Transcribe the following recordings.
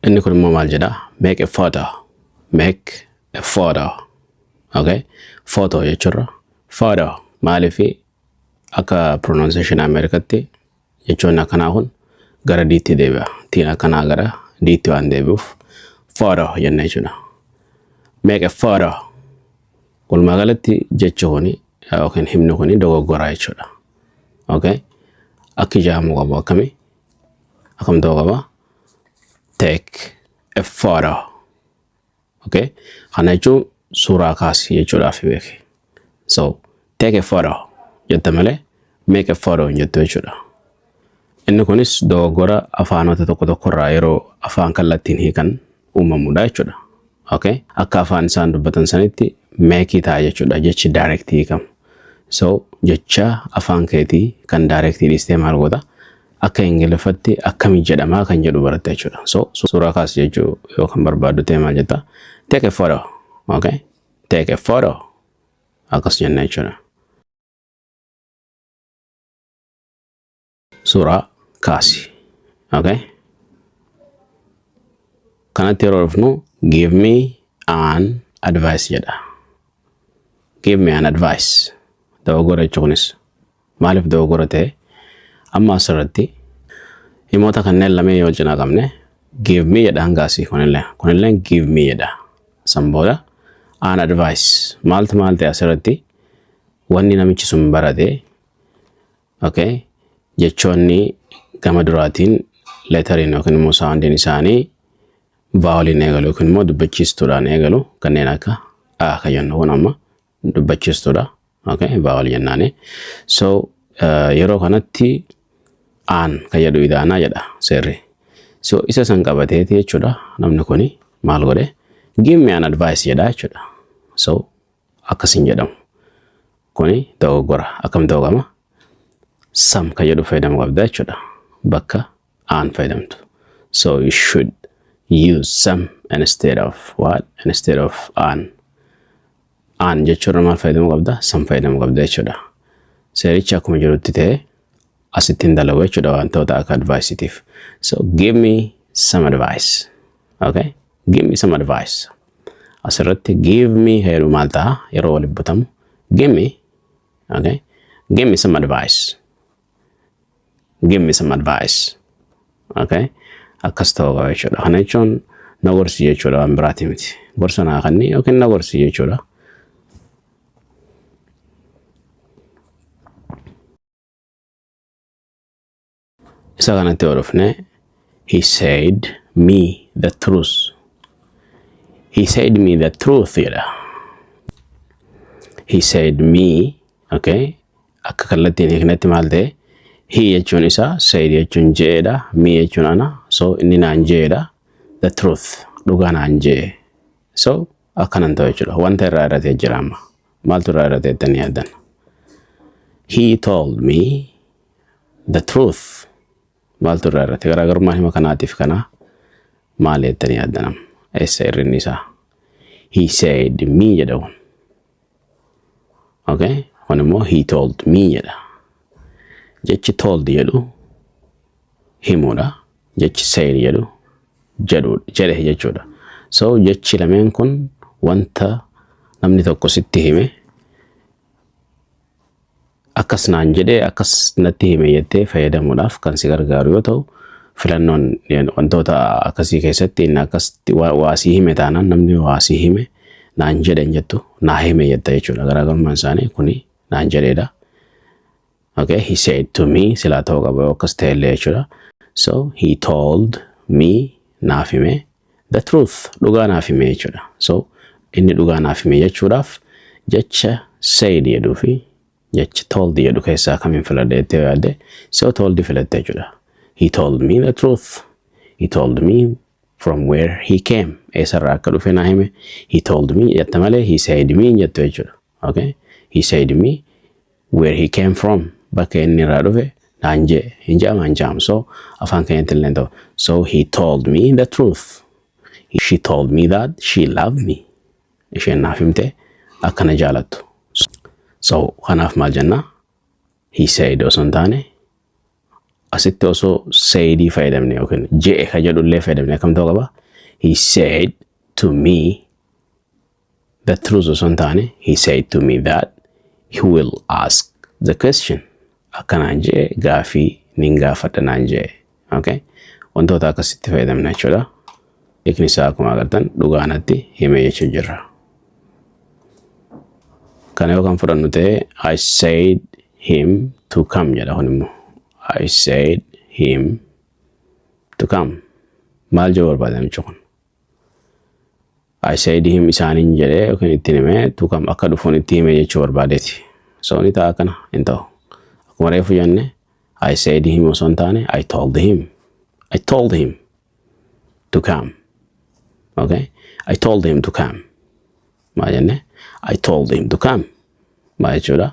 Inni kun immoo maal jedha? Make a photo. Make a photo. Okay? Photo jechuurra photo maaliif akka pronunciation Ameerikatti jechoonni akkanaa kun gara diitti deebi'a. Tiin akkanaa gara diitti waan deebi'uuf photo jenna jechuudha. Make a photo. Walumaa galatti jechi kuni yookiin himni kuni dogoggora jechuudha. Okay? Akki jedhamuu qabu akkamii? Akkam ta'uu qaba? Take a photo. Okay? Kana jechuun suuraa kaasi jechuudhaaf beeki. So, take a photo jetta malee make a photo hin jettu jechuudha. Inni kunis dogoggora afaanota tokko tokkorraa yeroo afaan kallattiin hiikan uumamudha jechuudha. Okay? Akka afaan isaan dubbatan sanitti make ta'a jechuudha jechi direct hiikamu. So jecha afaan keetii kan direct dhiistee maal goota? Akka Ingiliffatti akkamii jedhamaa kan jedhu baratta jechuudha. So suuraa kaasi jechuu yoo kan barbaaddu ta'e maal jetta? Take a photo. Okay? Take a photo. Akkas jenna jechuudha. Suuraa kaasi. Okay? Kanatti yeroo dhufnu give me an advice jedha. Give me an advice. Dogoggora jechuun kunis maaliif dogoggora ta'e? Amma asirratti himoota kanneen lameen yoo cinaa qabne give me jedha hanga asii kunillee kunillee give me jedha. San booda an advice maaltu maal ta'e asirratti wanni namichi sun barate? Okay, jechoonni gama duraatiin letteriin yookiin immoo soundiin isaanii voweliin eegalu yookiin immoo dubbachiistuudhaan eegalu kanneen akka a kan jennu kun amma dubbachiistuudha. Okay, vowel jennaani. So yeroo kanatti an kan jedhu idaanaa jedha seerri. So isa san qabateeti jechuudha namni kuni maal godhe? Give me an advice jedha jechuudha. So akkas hin jedhamu. Kuni dogoggora. Akkam ta'uu qaba? Some kan jedhu fayyadamuu qabda jechuudha. Bakka an fayyadamtu. So you should use some instead of what? Instead of an. An jechuudha maal fayyadamuu qabda? Some fayyadamuu qabda jechuudha. Seerichi akkuma jirutti ta'e asitti hin dalagu jechuudha wantoota akka advice. So give me some advice. Okay? Give me some advice. Asirratti give me heeru maal ta'a yeroo walitti butamu? Give me. Okay? Give me some advice. Give me some advice. Okay? Akkas ta'uu qaba jechuudha. Kana jechuun na gorsi jechuudha, waan biraati miti. Gorsa naa kenni yookiin na gorsi jechuudha. Isa kanatti yoo dhufne, he said me the truth. He said me the truth jedha. He said me, okay? Akka kallattiin hiiknetti maal ta'e? He jechuun isa, said jechuun je'edha, me jechuun ana, so inni naan je'edha. The truth, dhugaa naan je'e. So akkanan ta'u jechuudha. Wanta irraa irratee jira amma. Maaltu irraa irratee jettanii yaaddan? He told me the truth. Maaltu irraa irrate? Garaagarummaan hima kanaatiif kana maal jettanii yaaddan amma? Eessa hir'inni isaa? He said me jedha kun. Okay? Kun immoo he told me jedha. Jechi told jedhu himuudha. Jechi said jedhu jedhu jedhe jechuudha. So jechi lameen kun wanta namni tokko sitti hime, akkas naan jedhee, akkas natti hime jettee fayyadamuudhaaf kan si gargaaru yoo ta'u, filannoon wantoota akkasii keessatti inni akkasitti waa sii hime taanaan, namni waa sii hime naan jedhe hin jettu, naa hime jetta jechuudha. Garaagarummaan isaanii kuni naan jedheedha. Okay, he said to me silaa ta'uu qaba yoo akkas ta'ellee jechuudha. So he told me, naaf hime, the truth, dhugaa naaf hime jechuudha. So inni dhugaa naaf hime jechuudhaaf jecha said jedhuu fi jecha told jedhu keessaa kamiin filadha jettee yoo yaadde, so told filatte jechuudha. He told me the truth. He told me from where he came. Eessarraa akka dhufe naa hime. He told me jetta malee he said me hin jettu jechuudha. Okay? He said me where he came from. Bakka inni irraa dhufe naan jee hin jedhama hin jedhamu. So afaan keenyatti illee ta'u. So he told me the truth. She told me that she loved me. Isheen naaf himte akka na jaalattu. So kanaaf maal jenna? He said osoo hin taane Asitti osoo saidii fayyadamne yookiin je'e ka jedhullee fayyadamne akkam ta'uu qaba? He said to me the truth osoo hin taane, he said to me that he will ask the question. Akkanaan je'e, gaafii nin gaafadha naan je'e. Okay? Wantoota akkasitti fayyadamna jechuudha. Hiikni isaa akkuma agartan dhugaa natti hime jechuu jirra. Kana yoo kan fudhannu ta'e, I said him to come jedha kun immoo. I said him to come. Maal jedhu barbaada namichi kun? I said him isaaniin jedhee yookiin ittiin himee, to come akka dhufuun itti hime jechuu barbaadeeti. So ni ta'a akkana? Hin ta'u. Akkuma reefu jenne, I said him osoo hin taane I told him. I told him to come. Okay? I told him to come. Maal jenne? I told him to come. Maal jechuudha?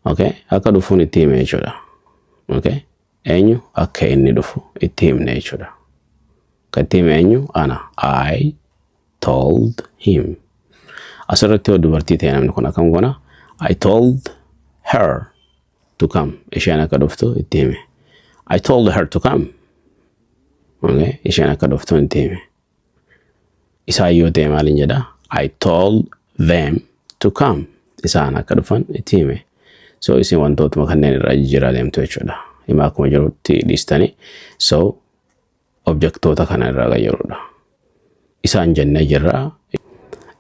Okay? Akka dhufuun itti hime jechuudha. Okay? Eenyu akka inni dhufu itti himne jechuudha. Akka itti hime eenyu? Ana. I told him. Asirratti yoo dubartii ta'e namni kun akkam goona? I told her to come. Isheen akka dhuftu itti hime. I told her to come. Okay? Isheen akka dhuftu itti hime. Isaan yoo ta'e maaliin jedha? I told them to come. Isaan akka dhufan itti hime. So isin wantootuma kanneen irraa jijjiiraa deemtu jechuudha. Hima akkuma jirutti dhiistanii, so objectoota kana irraa qayyarudha. Isaan jennee jirra.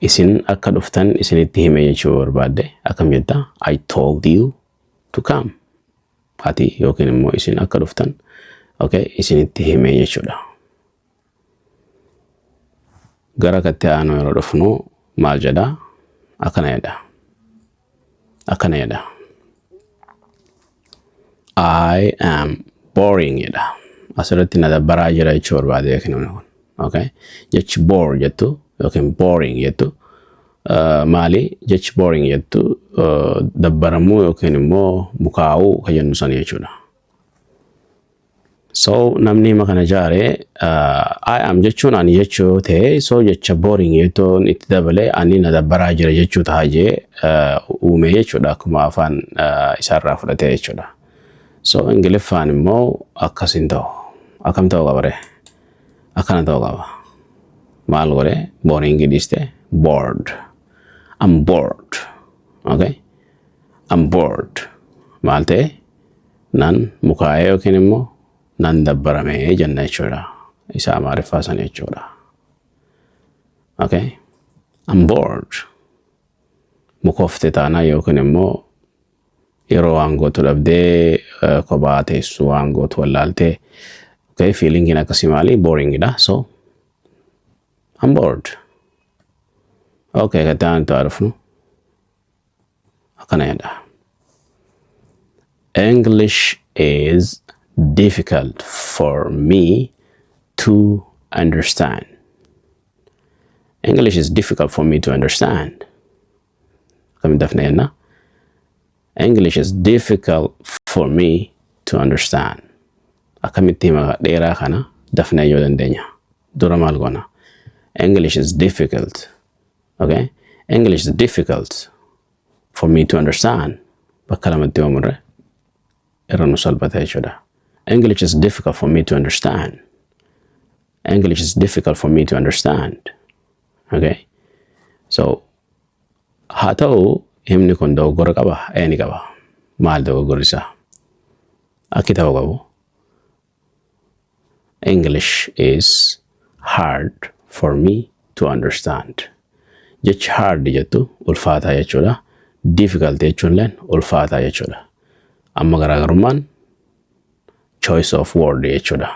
Isin akka dhuftan isinitti hime jechuu barbaadde akkam jetta? I told you to come. Ati yookiin immoo isin akka dhuftan, okay, isinitti hime jechuudha. Gara katti aanu yeroo dhufnu maal jedha? Akkana jedha. Akkana jedha. I am boring jedha. Asirratti na dabbaraa jira jechuu barbaade yookiin namni kun. Okay? Jechi bore jettu yookiin boring jettu maali? Jechi boring jettu dabbaramuu yookiin immoo mukaa'uu kan jennu sana jechuudha. So namni hima kana jaare I am jechuun ani jechuu yoo ta'e, so jecha boring jettuun itti dabalee ani na dabbaraa jira jechuu ta'a jee uume jechuudha, akkuma afaan isaarraa fudhatee jechuudha. So Ingiliffaan immoo akkas hin ta'u. Akkam ta'uu qaba ree? Akkana ta'uu qaba. Maal godhe? Boring dhiiste bored. I'm bored. Okay? I'm bored. Maal ta'e? Nan mukaa'ee yookiin immoo nan dabbaramee jenna jechuudha. Isa Amaariffaa sana jechuudha. Okay? I'm bored. Mukoofte taanaa yookiin immoo yeroo waan gootu dhabdee kophaa teessu, waan gootu wallaaltee, okay, feelingiin akkasii maali? Boringidha. So I'm bored. Okay, kan itti dhufnu akkana jedha. English is difficult for me to understand. English is difficult for me to understand. Akkamitti dafna jenna? English is difficult for me to understand. Akkamitti hima dheeraa kana dafnee yoo dandeenya? Dura maal goona? English is difficult. Okay? English is difficult for me to understand. Bakka lamatti yoo murre irra nu salphata jechuudha. English is difficult for me to understand. English is difficult for me to understand. Okay? So haa ta'u, himni kun dogoggora qaba? Ee, ni qaba. Maal dogoggorri isaa? Akki ta'uu qabu. English is hard for me to understand. Jechi hard jettu ulfaataa jechuudha. Difficult jechuun illee ulfaataa jechuudha. Amma garaagarummaan choice of word jechuudha.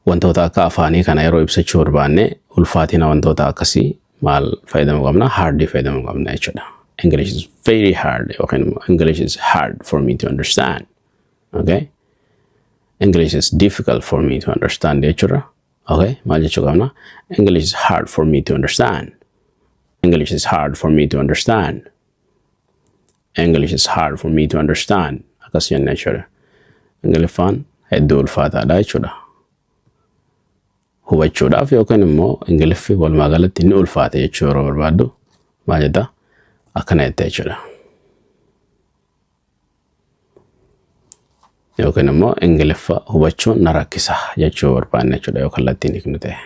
Wantoota akka afaanii kana yeroo ibsachuu barbaanne, ulfaatina wantoota akkasii maal fayyadamuu qabna? Hard fayyadamuu qabna jechuudha. English is very hard yookiin immoo English is hard for me to understand. Okay? English is difficult for me to understand jechuudha. Okay? Maal jechuu qabna? English is hard for me to understand. English is hard for me to understand. English is hard for me to understand. Akkas jenna jechuudha. Ingiliffaan hedduu ulfaataadha jechuudha. Hubachuudhaaf yookiin immoo Ingiliffi walumaa galatti ni ulfaata jechuu yeroo barbaaddu maal jetta? Akkana jetta jechuudha. Yookiin immoo Ingiliffa hubachuun na rakkisa jechuu barbaanne jechuudha yoo kallattiin hiiknu ta'e.